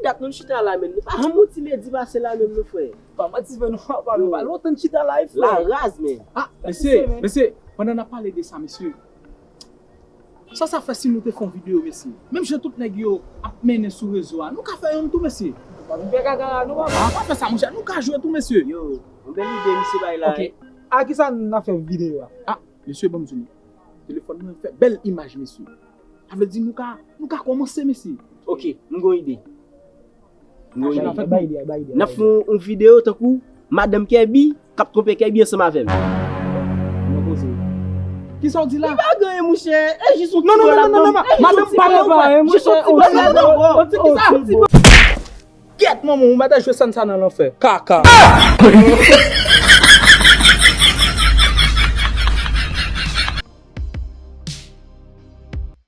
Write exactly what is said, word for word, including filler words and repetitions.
Dat nou chita la, men nou pa janm yon ti ledi pase la menm, non, frè. Pa manti, frè, nou pa, pa, nou pa lontan n chita la, wi, frè. La raz, men. Ah, mesye, mesye, pandan n ap pale de sa, mesye, sa sa fè si nou te fè yon videyo, mesye? Menm jan tout nèg yo ap mennen sou rezo a, nou ka fè yonn tou, mesye. Pa vin fè kaka la, non, papa. Ah, pa fè sa, monchè, nou ka jwe tou, mesye. Yo, yon bèl ide, misye bay la. Ok. A kisa n ap fè videyo a? Ah, mesye, ban m di nou. Telefòn mwen fè bèl imaj, mesye. Sa vle di nou ka, nou ka kòmanse, mesye. Ok, m gon ide. M gon ide. Bay ide, bay ide. N ap fè yon, yon videyo tankou madanm Kèbi k ap twonpe Kèbi ansanm avè m. Mwen poze. Kisa w di la? Li pa gen anyen, monchè. E jis yon ti bò l ap ban m. Non, non, non, non, non, non. Madanm pa nan pa, monchè. Jis yon ti bò l ap ban m. Yon ti kisa? Kèt, manman, ou mèt jwe sèn sa nan lanfè. Kaka.